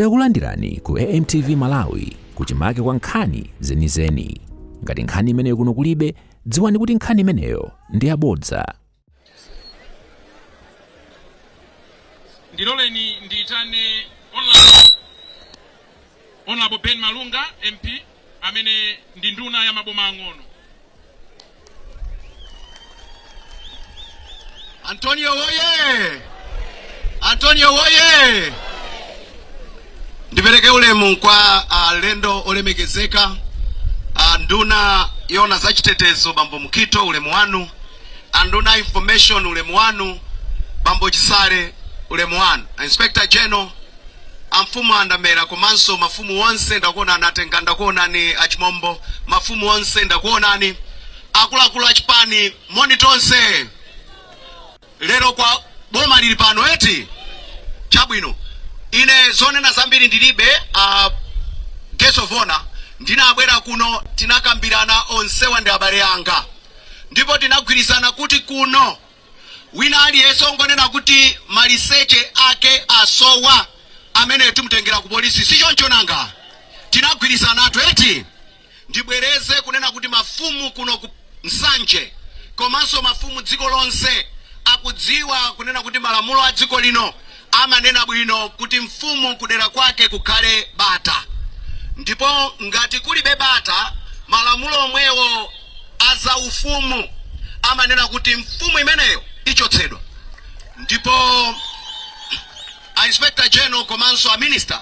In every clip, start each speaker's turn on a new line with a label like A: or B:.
A: Takulandirani ku AMTV Malawi kuchimake kwa nkhani zenizeni. Ngati nkhani imeneyo kuno kulibe, dziwani kuti nkhani imeneyo ndi yabodza.
B: Ndiloleni ndiyitane Honorable Ben Malunga MP, amene ndi nduna ya maboma ang'ono.
C: Antonio woye! Antonio woye! Ndipereke ulemu kwa alendo olemekezeka, a nduna yoona za chitetezo bambo Mukhito, ulemu wanu, anduna information, ulemu wanu, bambo Chisale, ulemu wanu, Inspector General, amfumu andamera komanso mafumu onse ndakuonani, atenga ndakuonani, achimombo, mafumu onse ndakuonani, akuluakulu achipani, moni tonse. Lero kwa boma lili pano eti? Chabwino, ine zonena zambiri ndilibe. Guest of honor, ndinabwera kuno, tinakambirana, onsewa ndi abale anga, ndipo tinagwirizana kuti kuno wina aliyense ongonena kuti maliseche ake asowa, amene timutengera ku polisi. Si choncho nanga? Tinagwirizanatu eti? Ndibwereze kunena kuti mafumu kuno ku Nsanje komanso mafumu dziko lonse akudziwa kunena kuti malamulo a dziko lino amanena bwino kuti mfumu kudera kwake kukhale bata, ndipo ngati kulibe bata, malamulo omwewo a zaufumu amanena kuti mfumu imeneyo ichotsedwa. Ndipo a Inspector General komanso a Minister,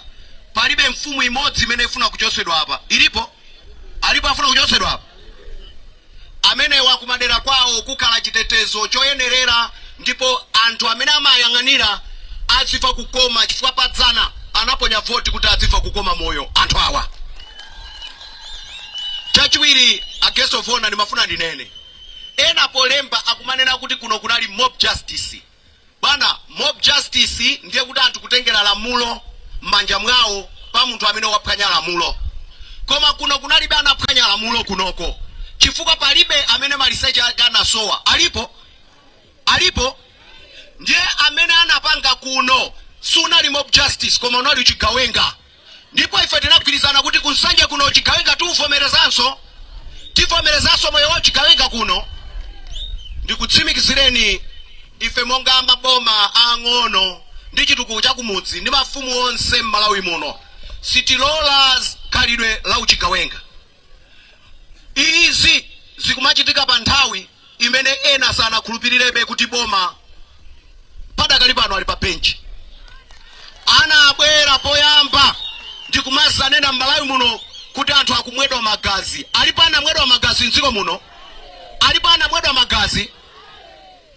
C: palibe mfumu imodzi imene ifuna kuchotsedwa apa. Ilipo? Alipo afuna kuchotsedwa apa? Amenewa kumadera kwawo kukhala chitetezo choyenerera, ndipo anthu amene amayang'anira aziva kukoma, chifukwa padzana anaponya voti kuti aziva kukoma moyo anthu awa. Chachiwiri, a guest of honor, ndimafuna ndinene, ena polemba akumanena kuti kuno kunali mob justice. Bwana, mob justice ndiye kuti anthu kutengera lamulo m'manja mwawo pa munthu amene waphwanya lamulo. Koma kuno kunalibe anaphwanya lamulo kunoko, chifukwa palibe amene maliseche ake anasowa. Alipo? Alipo? Ndiye amene anapanga kuno sunali mob justice, koma unali uchigawenga. Ndipo ife tinagwirizana kuti ku Nsanje kuno uchigawenga tiuvomerezanso? Tivomerezanso moyo wa uchigawenga kuno? Ndikutsimikizireni, ife monga maboma aang'ono ndi chitukuko cha kumudzi ndi mafumu onse m'Malawi muno, sitilola khalidwe la uchigawenga. Izi zikumachitika pa nthawi imene ena sanakhulupirirebe kuti boma padakali pano ali pa benchi. Anabwera poyamba ndikumazanena m'Malawi muno kuti anthu akumwedwa magazi. Alipo anamwedwa magazi mdziko muno? Alipo anamwedwa magazi?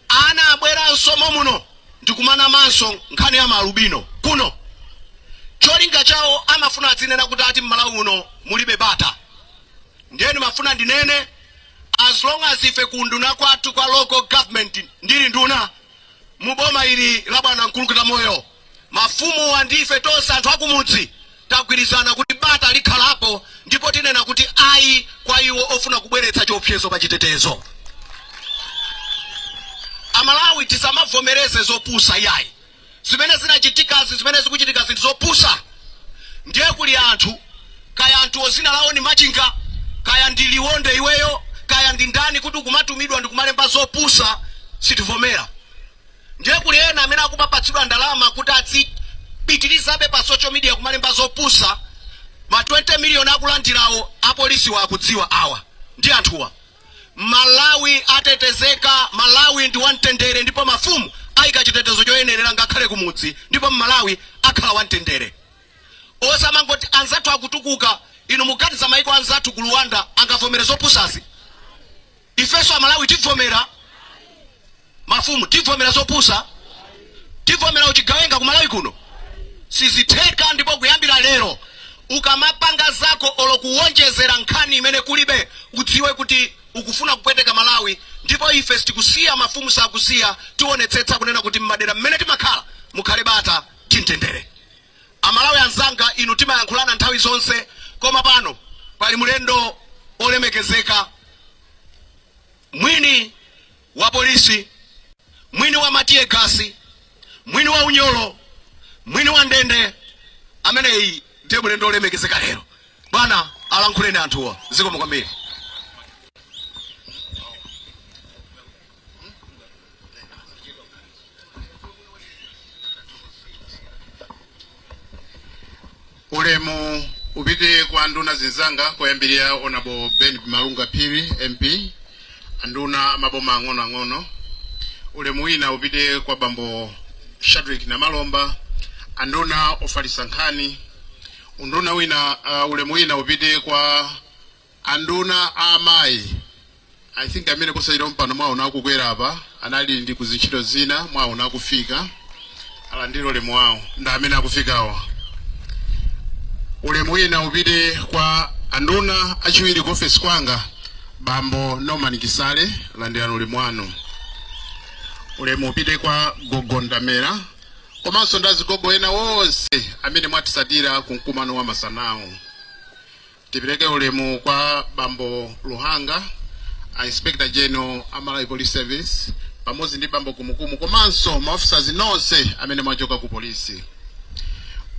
C: Anabweranso momuno ndikumanamanso nkhani ya maalubino kuno. Cholinga chawo amafuna adzinena kuti ati m'Malawi muno mulibe bata. Ndiye ndimafuna ndinene, as long as ife ku unduna kwathu kwa local government ndili nduna mu boma ili la bwana Mkulukutamoyo, mafumuwa ndi ife tonse anthu akumudzi tagwirizana kuti bata likhalapo, ndipo tinena kuti ayi kwa iwo ofuna kubweretsa chiopsezo pa chitetezo. Amalawi, tisamavomereze zopusa iyayi. Zimene zinachitikazi, zimene zikuchitika, zinthu zopusa. Ndiye kuli anthu, kaya anthuwo zina lawo ni Machinga, kaya ndi Liwonde iweyo, kaya ndi ndani, kuti ukumatumidwa ndi kumalemba zopusa, sitivomera. Ndiye kuli ena amene akumapatsidwa ndalama kuti adzipitirizabe pa social media kumalemba zopusa. Ma 20 million akulandirawo, apolisiwa akudziwa awa ndi anthuwa. Malawi atetezeka, Malawi ndi wamtendere, ndipo mafumu ayika chitetezo choyenerera ngakhale kumudzi, ndipo Mmalawi akhala wamtendere. Osamangoti anzathu akutukuka. Inu muganiza maiko anzathu ku Rwanda angavomere zopusazi? Ifenso Amalawi tivomera? Mafumu, tivomera zopusa? Tivomera uchigawenga ku Malawi kuno? Sizitheka. Ndipo kuyambira lero, ukamapanga zako olo kuwonjezera nkhani imene kulibe, udziwe kuti ukufuna kupweteka Malawi. Ndipo ife sitikusiya, mafumu sakusiya, tionetsetsa kunena kuti mmadera mmene timakhala mukhale bata ndi mtendere. Amalawi anzanga inu, timayankhulana nthawi zonse, koma pano pali mlendo olemekezeka, mwini wa polisi, mwini wa matear gas, mwini wa unyolo, mwini wa ndende, Ameneyi ndiye mlendo olemekezeka lero. Bwana, alankhuleni anthuwa. Zikomo kwambiri.
D: Ulemu upite kwa nduna zinzanga, koyambirira Honorable Ben Malunga Phiri MP, anduna amaboma ang'onoang'ono. Ulemu wina upite kwa Bambo Shadrick Namalomba, anduna ofalitsa nkhani. Unduna wina, ulemu wina upite kwa anduna amayi. I think amene posachedwa mpano mwaona akukwera apa, anali ndi kuzintchito zina, mwaona akufika, alandire ulemu wawo, ndi amene akufikawa. Ulemu wina upite kwa anduna achiwiri ku ofesi kwanga, Bambo Norman Kisale, landirani ulemu wanu. Ulemu upite kwa Gogo Ndamera komanso ndi azigogo ena wonse amene mwatisatira ku mkumano wa masanawo. Tipereke ulemu kwa Bambo Luhanga, a Inspector General a Malawi Police Service, pamodzi ndi Bambo Kumukumu komanso maofficers nonse amene mwachoka ku polisi.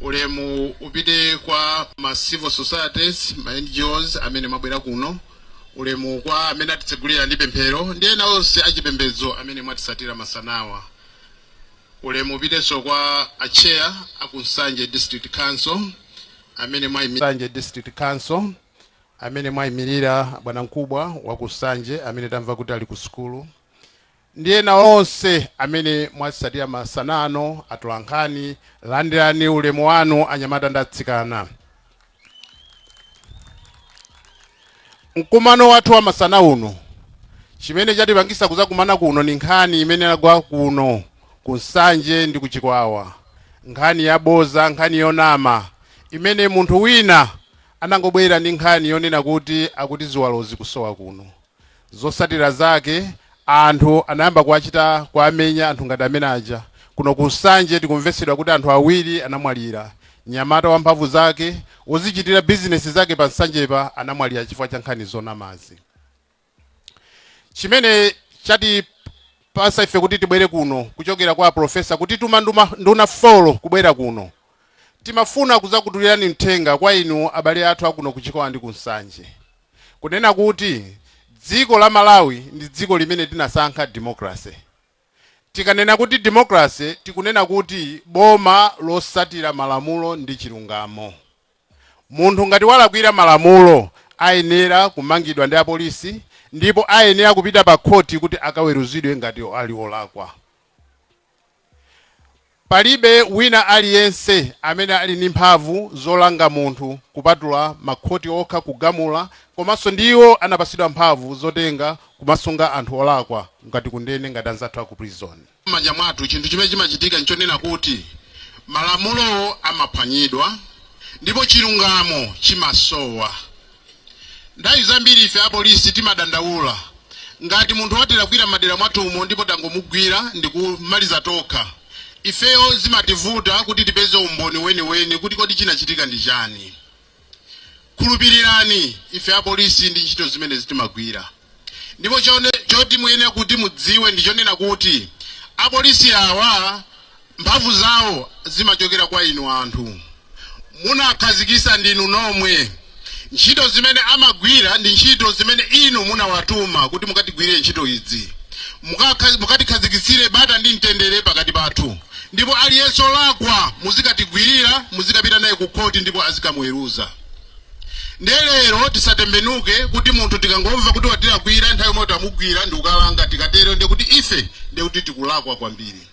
D: Ulemu upite kwa ma civil societies, ma NGOs amene mwabwera kuno. Ulemu kwa amene atitsegulira ndi pemphero ndi ena onse achipembedzo amene mwatisatira masanawa. Ulemu upitenso kwa a chair aku Nsanje District Council amene mwayimirira, Nsanje District Council amene mwayimirira bwana mkubwa wa ku Nsanje amene tamva kuti ali ku sukulu, ndi ena onse amene mwatisatira masanano, atolankhani, landirani ulemu wanu, anyamata ndi atsikana. Mkumano wathu wa masana uno, chimene chatipangisa kuzakumana kuno ni nkhani imene yagwa kuno ku Nsanje ndi kuchikwawa, nkhani yaboza, nkhani yonama imene munthu wina anangobwera ndi nkhani yonena kuti akuti ziwalozi kusowa kuno. Zosatira zake anthu anayamba kuwachita kuamenya anthu ngati amene aja. Kuno ku Nsanje tikumvesedwa kuti anthu awiri anamwalira. Nyamata wa mphamvu zake wozichitira bizinesi zake pa Nsanjepa anamwalira chifukwa cha nkhani zonamazi. Chimene chatipasa ife kuti tibwere kuno kuchokera kwa profesa kuti tuma nduna 4 kubwera kuno, timafuna kuzakutulirani mthenga kwa inu abale athu akuno kuchikwawa ndi ku Nsanje, kunena kuti dziko la Malawi ndi dziko limene tinasankha democracy. Tikanena kuti democracy, tikunena kuti boma losatira malamulo ndi chilungamo. Munthu ngati walakwira malamulo ayenera kumangidwa ndi apolisi ndipo ayenera kupita pa khoti kuti akaweruzidwe ngati ali olakwa. Palibe wina aliyense amene ali ndi mphamvu zolanga munthu kupatula makhoti okha kugamula, komanso ndiwo anapasidwa mphamvu zotenga kumasunga anthu olakwa ngati kundende, ngati anzathu aku prison. M'manja mwathu chinthu chimene chimachitika nchonena kuti malamulo amaphwanyidwa ndipo chilungamo chimasowa. Nthawi zambiri ife apolisi timadandaula ngati munthu watilakwira madera mwathumo ndipo tangomugwira ndikumaliza tokha. Ifeyo zimativuta kuti tipeze umboni weniweni kuti kodi chinachitika ndi chani. Khulupirirani, ife apolisi ndi ntchito zimene zitimagwira, ndipo choti muyenera kuti mudziwe ndi chonena kuti apolisi awa mphamvu zawo zimachokera kwa inu anthu, munakhazikisa ndinu nomwe. Ntchito zimene amagwira ndi ntchito zimene inu munawatuma kuti mukatigwirire ntchito idzi, mukatikhazikitsire bata ndi mtendere pakati pathu, ndipo aliyense olakwa muzikatigwirira, muzikapita naye ku khoti ndipo azikamuweruza. Ndiye lero tisatembenuke kuti munthu tikangomva kuti watilakwira, nthawi yomwe tamugwira ndi kukalanga. Tikatero ndiye kuti ife ndiye kuti tikulakwa kwambiri.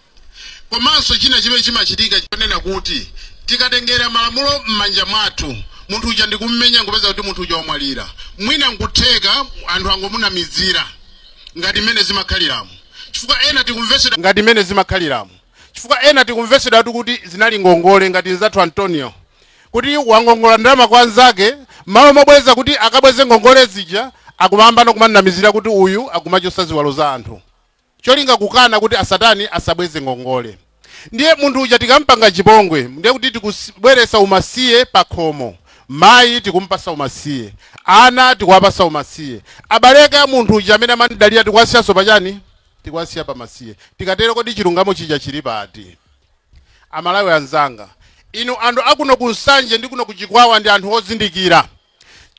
D: Komanso china chimene chimachitika chonena kuti tikatengera malamulo m'manja mwathu, munthu uja ndikummenya, ngopeza kuti munthu uja wamwalira, mwina nkutheka anthu angomunamizira ngati mmene zimakhaliramo, chifukwa ena tikumvesedwa ngati mmene zimakhaliramo, chifukwa ena tikumvesedwa kuti zinali ngongole, ngati nzathu Antonio, kuti wangongola ndalama kwa anzake, malo mobweza kuti akabweze ngongole zija akumayamba kumanamizira kuti uyu akumachosa ziwalo za anthu, cholinga kukana kuti asatani, asabweze ngongole. Ndiye munthu uja tikampanga chipongwe, ndiye kuti tikubweresa umasiye pa khomo. Mayi tikumpasa umasiye, ana tikuwapasa umasiye, abaleke a munthu uja amene amandidalira tikuwasiyanso pachani, tikuwasiya pamasiye. Tikatero kodi chilungamo chija chili pati? Amalawi anzanga, Inu anthu akuno ku Nsanje ndi kuno ku Chikwawa ndi anthu ozindikira.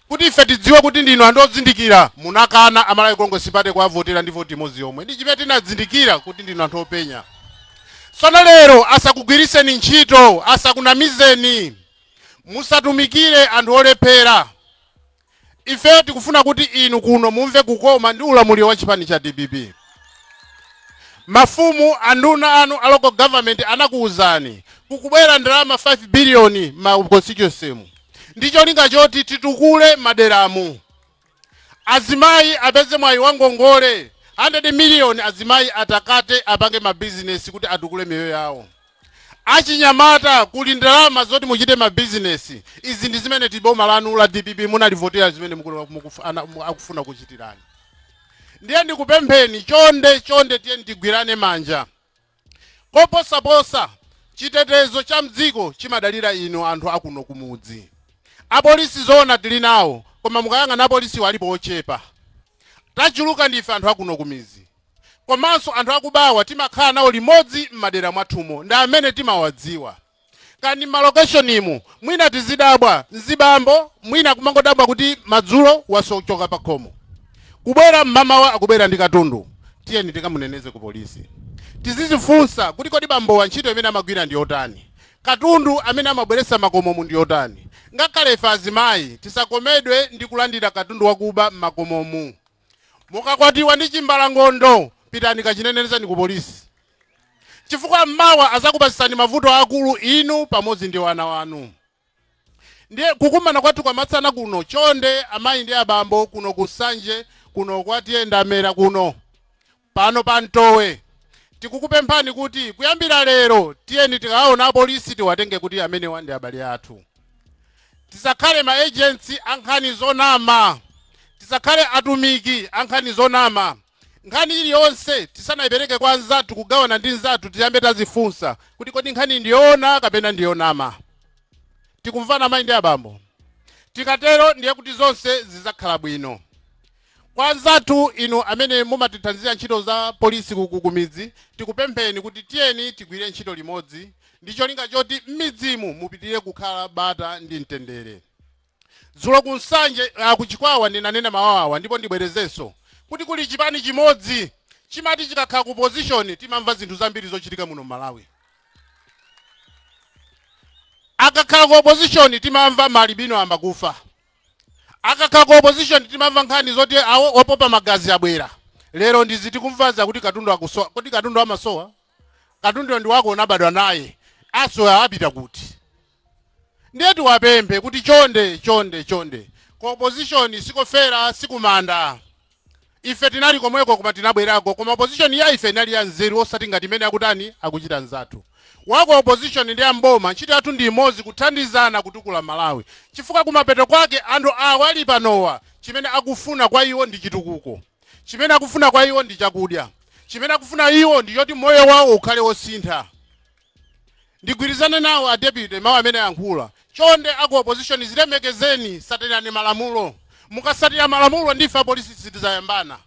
D: Kuti ife tidziwe kuti ndinu anthu ozindikira, munakana a Malawi Congress Party kuwavotera ndi voti imodzi yomwe. Ndi chimene tinazindikira kuti ndinu anthu openya. Tsono lero asakugwiriseni ntchito, asakunamizeni. Musatumikire anthu olephera. Ife tikufuna kuti inu kuno mumve kukoma ndi ulamuliro wa chipani cha DPP. Mafumu, anduna anu a local government anakuwuzani kukubwera ndalama 5 billion ma constituency mu ndi cholinga choti titukule maderamu. Azimayi apeze mwayi wa ngongole 100 million, azimayi atakate apange mabizinesi kuti atukule miyoyo yawo. Achinyamata, kuli ndalama zoti muchite mabizinesi. Izi ndi zimene tiboma lanu la DPP munalivotera, zimene akufuna kuchitirani. Ndiye ndikupempheni, chonde chonde, tiye tigwirane manja. Koposaposa chitetezo cha mdziko chimadalira inu anthu akuno kumudzi. Apolisi zoona tili nawo, koma mukayang'ana apolisiwo alipo ochepa. Tachuluka ndife anthu akuno kumidzi. Komanso anthu akubawa timakhala nawo limodzi m'madera mwathumo, ndi amene timawadziwa. Kani malokeshonimu mwina tizidabwa mzibambo mwina kumangodabwa kuti madzulo wasochoka pa khomo, kubwera mmamawa akubwera ndi katundu. Tiyeni tikamuneneze ku polisi. Tizizifunsa kuti kodi bambowa ntchito imene amagwira ndi yotani? Katundu amene amabweretsa makomomu ndi yotani? Ngakhale ife azimayi tisakomedwe ndi kulandira katundu wakuba m'makomomu. Mukakwatiwa ndi chimbalangondo, pitani kachinenezani ku polisi, chifukwa mmawa azakupasisani mavuto akulu inu pamodzi ndi wana wanu. Ndiye kukumana kwathu kwamatsana kuno, chonde amayi ndi abambo kuno ku Nsanje, kuno kwatiyendamera kuno pano pa Mtowe, tikukupemphani kuti kuyambira lero tiyeni tikawaona apolisi tiwatenge kuti amenewa ndi abale athu. Tisakhale ma agents ankhani zonama, tisakhale atumiki ankhani zonama. Nkhani iliyonse tisanayipereke kwa anzathu kugawana ndi nzathu, tiyambe tazifunsa kuti kodi nkhani ndiyoona kapena ndiyonama? Tikumvana, amayi ndi abambo? Tikatero ndiye kuti zonse zidzakhala bwino. Kwa anzathu inu amene mumatithandizira ntchito za polisi kuku kumidzi, tikupempheni kuti tiyeni tigwire ntchito limodzi ndi cholinga choti m'midzimu mupitirire kukhala bata ndi mtendere. Dzulo ku Nsanje, ku Chikwawa, ndinanena mawawa ndipo ndibwerezenso kuti kuli chipani chimodzi chimati chikakhala ku position timamva zinthu zambiri zochitika muno Malawi. Akakhala ku opposition timamva malibino amba kufa. Akakhala ku opposition timamva nkhani zoti awo opopa magazi abwera. Lero ndizi tikumvaza kuti katundu akusowa. Kodi katundu amasowa? Katundu ndi wako, unabadwa naye, asowa apita kuti? Ndiye tiwapemphe kuti chonde chonde chonde, ku opposition sikofera, sikumanda. Ife tinali komweko koma tinabwerako, koma opposition ya ife inali ya nzeru, osati ngati imene akutani akuchita nzathu wako. Opposition ndi amboma, ntchito yathu ndi imodzi, kuthandizana kutukula Malawi, chifukwa kumapeto kwake anthu awa ali panowa chimene akufuna kwa iwo ndi chitukuko, chimene akufuna kwa iwo ndi chakudya, chimene akufuna iwo ndi choti moyo wawo ukhale wosintha. Ndigwirizane nawo a deputy mawu amene ayankhula. Chonde aku opposition, zilemekezeni, satirani malamulo. Mukasatira malamulo ndife apolisi sitizayambana,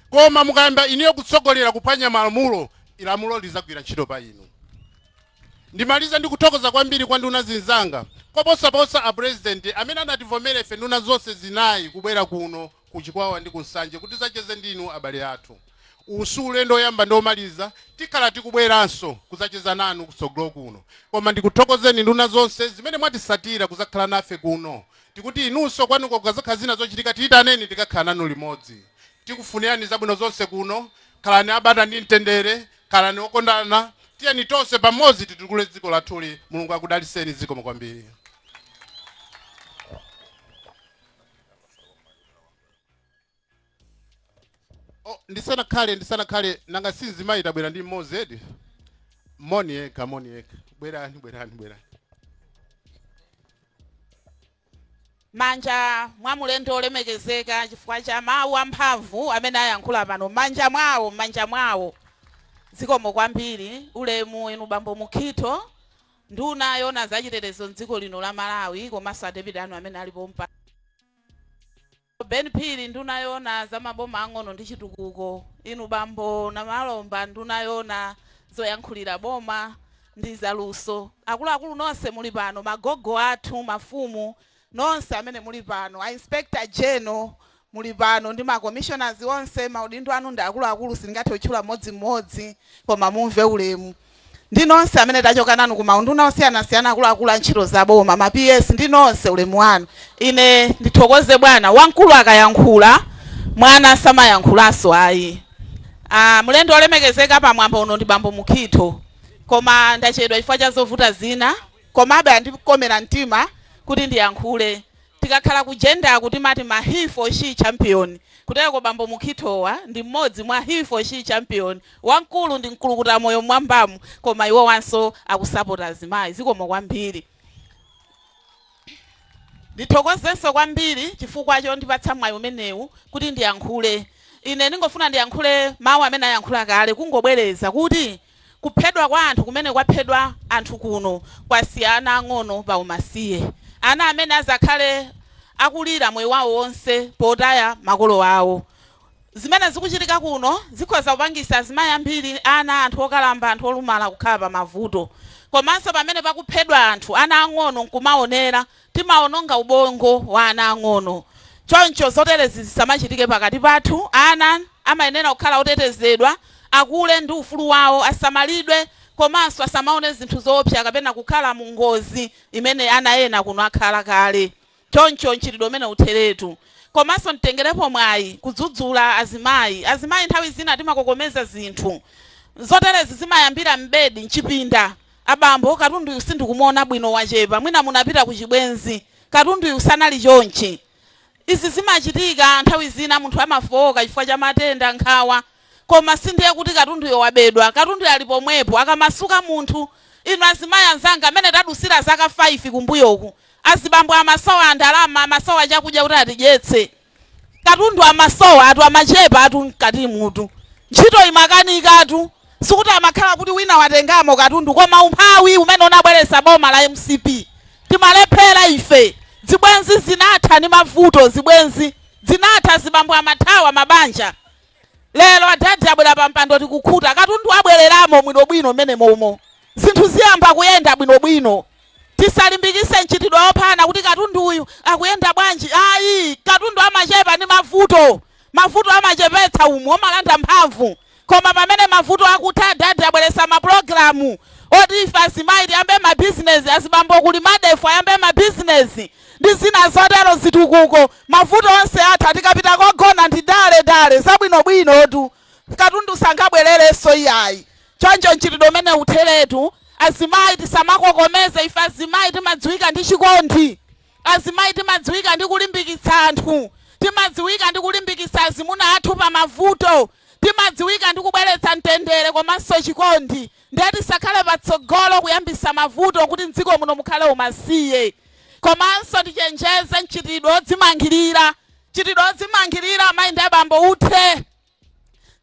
D: koma mukayamba iniyo kutsogolera kuphwanya malamulo, ilamulo lizagwira ntchito pa inu. Ndimaliza ndi kuthokoza kwambiri kwa nduna zinzanga, koposaposa a president amene anativomera ife nduna zonse zinayi kubwera kuno ku Chikwawa ndi ku Nsanje kuti tidzacheze ndinu abale athu. Usu ulendo oyamba ndi omaliza, tikhala tikubweranso kudzacheza nanu kutsogolo kuno. Koma ndikuthokozeni nduna zonse zimene mwatisatira kuzakhala nafe kuno. Tikuti inunso kwanuko kukazakhala zina zochitika, tiyitaneni, tikakhala nanu limodzi. Tikufunirani zabwino zonse kuno. Khalani abata ndi mtendere, khalani okondana. Tiyeni tonse pamodzi titukule dziko lathuli. Mulungu akudaliseni. Zikomo kwambiri. Oh, ndisanakhale nanga si mzimayi tabwera ndi mmodzi edi? Moni yekha, moni yekha. Bwerani, bwerani, bwerani.
E: Manja mwa mulendo olemekezeka chifukwa cha mawu amphamvu amene ayankhula pano. Manja mwawo, manja mwawo. Zikomo kwambiri. Ulemu inu bambo Mukhito, nduna yona zachitetezo mdziko lino la Malawi, komanso a deputy anu amene alipo mpa Ben Phiri, nduna yona za maboma ang'ono ndi chitukuko, inu bambo Namalomba, nduna yona zoyankhulira boma. ndi zaluso. Akuluakulu nonse muli pano, magogo athu, mafumu nonse amene muli pano, a Inspector General muli pano ndi ma commissioners onse, maudindo anu ndi akuluakulu, sindingathe kutchula mmodzimmodzi, koma mumve ulemu. Ndi nonse amene tachoka nanu ku maunduna osiyanasiyana, akuluakulu a ntchito za boma, ma PS, ndi nonse, ulemu wanu. Ine ndithokoze bwana wamkulu, akayankhula mwana samayankhulanso ayi. Mlendo olemekezeka pamwamba uno ndi bambo Mukhito, koma ndachedwa chifukwa cha zovuta zina, komabe andikomera mtima kuti ndiyankhule. Tikakhala ku gender kuti mati ma he for she champion, kuteko bambo Mukhitowa ndi mmodzi mwa he for she champion. Wamkulu ndi mkulukuta moyo mwambamu, koma iwo wanso akusapota azimayi. Zikomo kwambiri. Ndithokozenso kwambiri chifukwa chondipatsa mwayi umenewu kuti ndiyankhule. Ine ndingofuna ndiyankhule mawu amene ayankhula kale, kungobwereza kuti kuphedwa kwa anthu kumene kwaphedwa anthu kuno kwasiyana ang'ono pa umasiye, ana amene azakhale akulira moyo wawo wonse potaya makolo awo. Zimene zikuchitika kuno zikhoza kupangisa azimayi ambiri, ana, anthu okalamba, anthu olumala kukhala pa mavuto. Komanso pamene pakuphedwa anthu, ana ang'ono nkumaonera, timaononga ubongo wa ana ang'ono. Choncho zoterezi zisamachitike pakati pathu. Ana amayenera kukhala otetezedwa, akule ndi ufulu wawo, asamalidwe, komanso asamaone zinthu zoopsa kapena kukhala mu ngozi imene ana ena kuno akhala kale. Choncho mchitidwe umene utheretu. Komanso mtengerepo mwayi kudzudzula azimayi. Azimayi nthawi zina timakokomeza zinthu. Zoterezi zimayambira m'bedi, mchipinda. "Abambo, katunduyu sindikumuona bwino, wachepa. Mwina munapita ku chibwenzi, katunduyu sanali chonchi." Izi zimachitika nthawi zina, munthu amafowoka chifukwa cha matenda, nkhawa, koma sindiye kuti katunduyo wabedwa. Katunduyo ali pomwepo akamasuka munthu. Inu azimayi anzanga amene tadusira zaka 5 kumbuyoku, azibambo amasowa ndalama, amasowa chakudya kuti atidyetse. Katundu amasowa atu, amachepa atu mkati mutu, ntchito imakanikatu. Sikuti amakhala kuti wina watengamo katundu, koma umphawi umene unabweretsa boma la MCP, timalephera ife. Zibwenzi zinatha ndi mavuto, zibwenzi zinatha, zibambo amathawa mabanja. Lero adadi abwera pa mpando, tikukhuta, katundu abwereramo bwinobwino mmene momo, zinthu ziyamba kuyenda bwinobwino. Tisalimbikise mchitidwe wophana kuti katundu uyu akuyenda bwanji. Ayi, katundu amachepa ndi mavuto. Mavuto amachepetsa umu, omalanda mphamvu. Koma pamene mavuto akutha, adadi abweretsa mapulogalamu oti ife azimayi tiyambe mabizinesi, azibambo kuli MARDEF ayambe mabizinesi ndi zina zotero, zitukuko, mavuto onse atha. Tikapita kogona ndi dale dale, zabwinobwinotu, katundu sangabwererenso iyayi. Choncho mchitidwe umene utheretu. Azimayi tisamakokomeze. Ife azimayi timadziwika ndi chikondi, azimayi timadziwika ndi kulimbikitsa anthu, timadziwika ndi kulimbikitsa azimuna athu pa mavuto, timadziwika ndi kubweretsa mtendere komanso chikondi. Ndiye tisakhale patsogolo kuyambisa mavuto kuti mdziko muno mukhale umasiye. Komanso tichenjeze mchitidwe odzimangirira. Mchitidwe odzimangirira, amayi ndi abambo, uthe.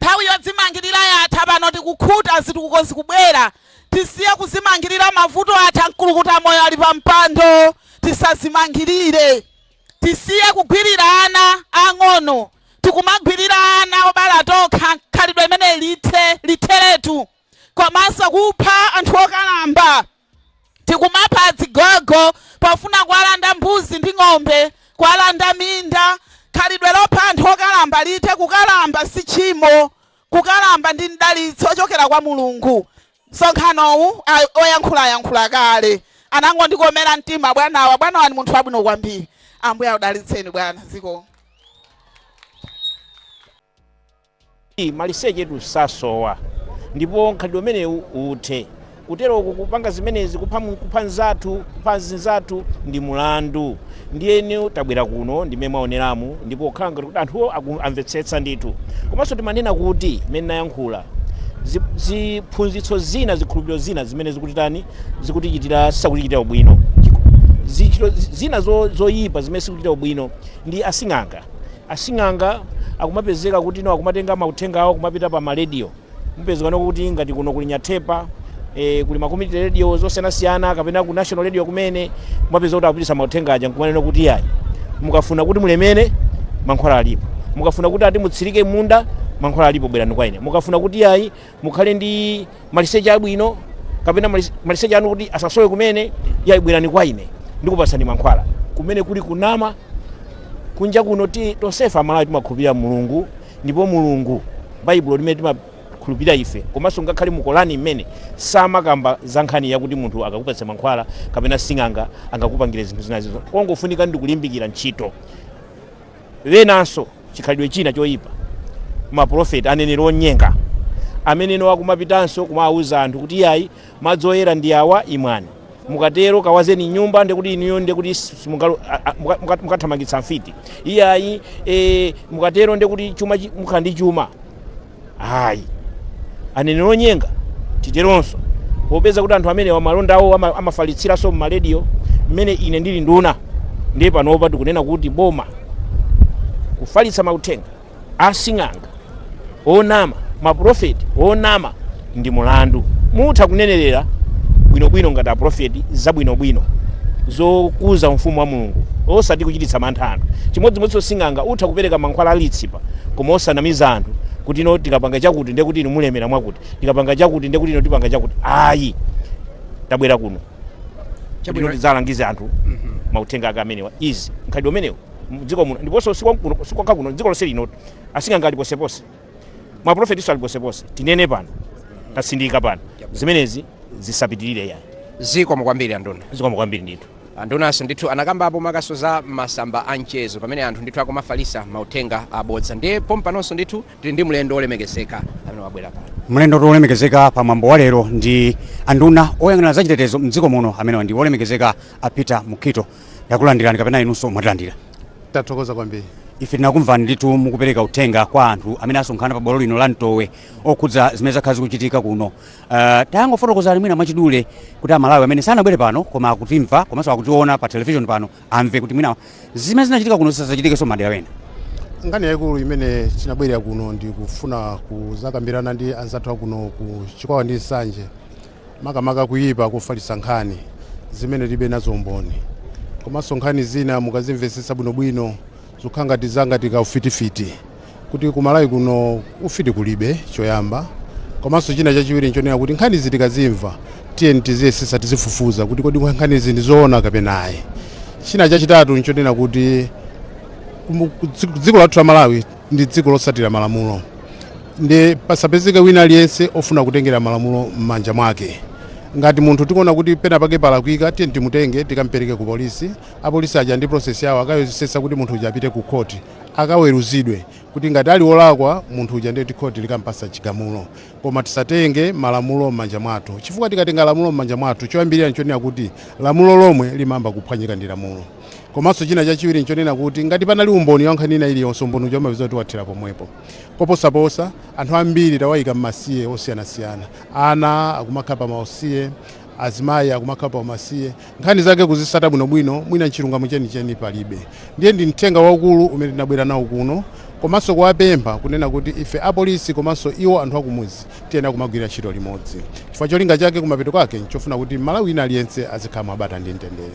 E: Nthawi yodzimangirira yatha. Pano tikukhuta, zitukuko zikubwera, tisiye kuzimangirira. Mavuto atha, mkulukuta moyo ali pa mpando. Tisazimangirire, tisiye kugwirira ana ang'ono. Tikumagwirira ana obala tokha, khalidwe imene lithe, litheretu. Komanso kupha anthu okalamba, tikumapha azigogo pofuna kuwalanda mbuzi ndi ng'ombe, kuwalanda minda. Khalidwe lopha anthu okalamba lithe. Kukalamba si tchimo, kukalamba ndi mdalitso ochokera kwa Mulungu. Msonkhanowu oyankhula ayankhula kale, anangondikomera mtima bwanawa. Bwanawa ni munthu wabwino kwambiri. Ambuye akudalitseni bwana. Ziko.
F: Maliseche sasowa, ndipo mkhalidwe umenewu uthe. Kuteroko kupanga zimenezi, kupha nzathu, kupha zinzathu ndi mulandu. Ndiyene tabwera kuno ndimene mwaoneramu, ndipo kukhala ngati kuti anthuwo amvetsetsa ndithu. Komanso timanena kuti mmene nayankhula, ziphunzitso zina, zikhulupiriro zina zimene zikutitani, zikutichitira, sisakutichitira ubwino, zichito zina zoyipa zimene sikuchitira ubwino ndi asing'anga. Asing'anga akumapezeka kuti no akumatenga mauthenga awo kumapita pa marediyo. Mupezeka kuti ngati kuno kuli Nyathepa, kuli ma community radio zosiyanasiyana, kapena ku national radio kumene, kumapeza kuti akupitisa mauthenga aja nkumanena kuti yayi, mukafuna kuti mulemere, mankhwala alipo; mukafuna kuti ati mutsirike munda, mankhwala alipo, bwerani kwa ine; mukafuna kuti yayi, mukhale ndi maliseche abwino. Kapena maliseche anu kuti asasowe kumene, yayi, bwerani kwa ine ndikupasani mankhwala. Kumene kuli kunama. Kunja kuno ti tonsefe Amalawi timakhulupirira Mulungu, ndipo Mulungu, Baibulo limene timakhulupirira ife komanso ngakhale mu Korani mmene samakamba za nkhani yakuti munthu akakupatsa mankhwala kapena sing'anga angakupangire zinthu zinazizo. Kongofunika ndi kulimbikira ntchito. Wenanso chikhalidwe china choyipa, maprofeti, aneneri onyenga ameneno akumapitanso kumawuza anthu kuti iyayi, madzi oyera ndi awa, imwani, mukatero kawazeni nyumba, ndekuti inuyo ndekuti mukathamangitsa mfiti. Iyayi, mukatero ndekuti chuma mukhala ndi chuma. Ayi, aneneri onyenga titeronso, popeza kuti anthu amene malonda awo amafalitsiranso mmarediyo. Mmene ine ndili nduna, ndiye panopa tikunena kuti boma kufalitsa mauthenga asing'anga onama, maprofeti onama ndi mulandu. Mutha kunenerera bwinobwino ngati aprofeti zabwinobwino zokuza ufumu wa Mulungu, osati kuchititsa mantha anthu. Chimodzimodzinso sing'anga, utha kupereka mankhwala alitsipa koma osanamiza anthu kuti ino tikapanga chakuti ndiye kuti inu mulemera mwakuti, tikapanga chakuti ndiye kuti ino tipanga chakuti. Ayi, tabwera kuno kuti ino tidzalangize anthu mauthenga ake amenewa. Izi mkhalidwe umenewu mdziko muno, ndiponso sikwakha kuno, dziko lonse lino asing'anga ali posepose, maprofetiso ali posepose. Tinene pano, tasindika pano, zimenezi zisapitirire yayi.
G: Zikomo kwambiri, anduna.
F: Zikomo kwambiri ndithu.
G: Andunanso ndithu anakambapo makaso za masamba a mchezo pamene anthu ndithu akumafalisa mauthenga abodza. Ndiye pompanonso ndithu tili ndi mlendo olemekezeka amene wabwera pano.
H: Mlendo wolemekezeka pa mwambo wa lero ndi anduna oyang'anira zachitetezo mdziko muno, amene ndi wolemekezeka a Peter Mukhito. Ndakulandirani kapena inunso mwatilandira?
D: Tathokoza kwambiri.
H: Ife tinakumvani ndithu mukupereka uthenga kwa anthu amene asonkhana pa bwalo lino la Mtowe okhudza zimene zakhala zikuchitika kuno. Tangofotokozani mwina mwachidule kuti Amalawi amene sanabwere pano koma akutimva komanso akutiona pa television pano amve kuti mwina zimene zinachitika kuno zisadzachitikenso madera ena.
D: Nkhani yayikulu imene tinabwerera kuno ndi kufuna kuzakambirana ndi anzathu akuno ku Chikwawa ndi Nsanje, makamaka kuyipa kufalitsa nkhani zimene tilibe nazo umboni, komanso nkhani zina mukazimvetsetsa bwinobwino zikukhala ngati zangati kaufitifiti, kuti kumalawi kuno ufiti kulibe, choyamba. Komanso china chachiwiri nchonena kuti nkhani izi tikazimva, tiyeni tiziyesesa tizifufuza kuti kodi nkhani izi ndi zoona kapena ayi. China chachitatu nchonena kuti dziko lathu la Malawi ndi dziko losatira malamulo, ndi pasapezeke wina aliyense ofuna kutengera malamulo m'manja mwake. Ngati munthu tikuona kuti pena pake palakwika, tiye timutenge tikampereke ku polisi. Apolisi aja ndi process yawo, akayesesa kuti munthu uja apite ku khoti akaweruzidwe, kuti ngati ali wolakwa munthu uja, ndiye kuti khoti likampasa chigamulo. Koma tisatenge malamulo m'manja mwathu, chifukwa tikatenga lamulo m'manja mwathu, choyambirira nchonena kuti lamulo lomwe limayamba kuphwanyika ndi lamulo. Komanso china chachiwiri nchonena kuti ngati panali umboni wa nkhani ina iliyonse, umboni uja umapeza kuti wathera pomwepo. Koposaposa anthu ambiri tawayika m'masiye osiyanasiyana, ana akumakhala pa mausiye, azimayi akumakhala pa umasiye, nkhani zake kuzisata bwinobwino mwina nchilungamo chenicheni palibe. Ndiye ndi mthenga waukulu umene tinabwera nawo kuno, komanso kuwapempha kunena kuti ife apolisi komanso iwo anthu akumuzi tiyenera kumagwira ntchito limodzi, chifukwa cholinga chake kumapeto kwake nchofuna kuti Malawi ina aliyense azikhala mwabata ndi mtendere.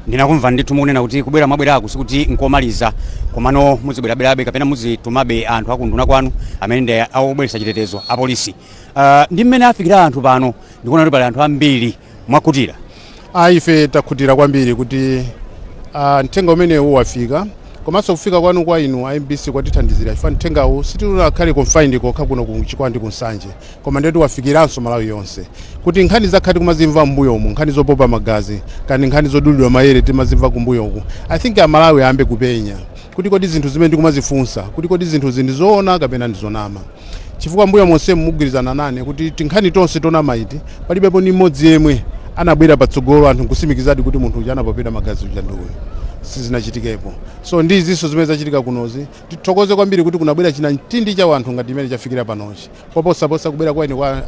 H: Ndinakumva ndithu mukunena kuti kubwera mwabweraku sikuti nkomaliza, komano muzibwerabwerabe kapena muzitumabe anthu akunduna kwanu amene ndi akubweretsa chitetezo, apolisi. Ndi mmene afikira anthu pano, ndikuona kuti pali anthu ambiri. Mwakhutira?
D: A, ife takhutira kwambiri kuti mthenga umenewu wafika, komanso kufika kwanu kwa inu a MBC kwatithandizira, chifukwa mthengawu sitinakhale confined kokha kuno ku Chikwawa ndi ku Nsanje, koma ndiye wafikiranso Malawi yonse, kuti nkhani zakhati kumazimva m'mbuyomu, nkhani zopopa magazi kandi nkhani zodulidwa mayere timazimva kumbuyoku. I think Amalawi ayambe kupenya kuti kodi zinthu zimene ndikumazifunsa kuti kodi zinthuzi ndi zoona kapena ndi zonama, chifukwa mbuyo monse mugwirizana nane kuti tinkhani tonse tonama iti palibepo ni mmodzi yemwe anabwera patsogolo anthu nkusimikizadi kuti munthu uja anapopedwa magazi uja ndi uyu. Sizinachitikepo. So ndi izinso zimene zachitika kunozi, tithokoze kwambiri kuti kunabwera china mtindi cha anthu ngati imene chafikira panochi. Koposaposa kubwera kwa ine kwa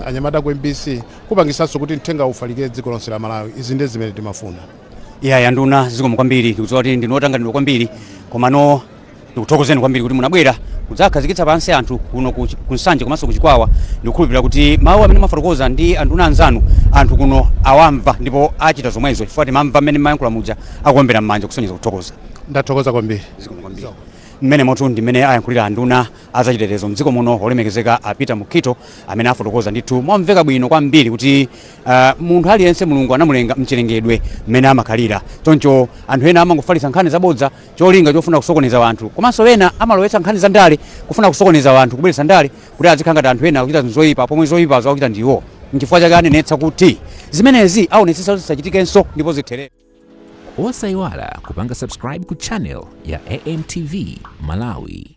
D: anyamata ku MBC kupangisanso kuti mthenga ufalikire dziko lonse la Malawi. Izi ndiye zimene timafuna.
H: Iya, anduna, zikomo kwambiri. Ndikudziwa kuti ndinu otanganidwa kwambiri, komano ndikuthokozeni kwambiri kuti munabwera kudzakhazikitsa pansi anthu kuno ku Nsanje komanso ku Chikwawa. Ndikukhulupirira kuti mawu amene mwafotokoza ndi anduna anzanu anthu kuno awamva ndipo achita zomwezo, chifukwa timamva mmene mayankhula muja akuombera m'manja kusonyeza kuthokoza.
D: Ndathokoza kwambiri.
H: Zikomo kwambiri. Mmene motu ndi mmene ayankhulira anduna azachitetezo mdziko muno, olemekezeka a Peter Mukhito, amene afotokoza ndithu momveka bwino kwambiri kuti munthu aliyense Mulungu anamulenga mchilengedwe mmene amakhalira. Choncho anthu ena amangofalitsa nkhani zabodza cholinga chofuna kusokoneza anthu, komanso ena amalowetsa nkhani za ndale kufuna kusokoneza anthu, kubweretsa ndale kuti azikhala ngati anthu ena akuchita zinthu zoyipa pomwe zoyipa zakuchita ndiwo. Nchifukwa chake anenetsa kuti zimenezi aonetsetsa kuti zisachitikenso ndipo zithere.
A: Osayiwala kupanga subscribe ku channel ya AMTV Malawi.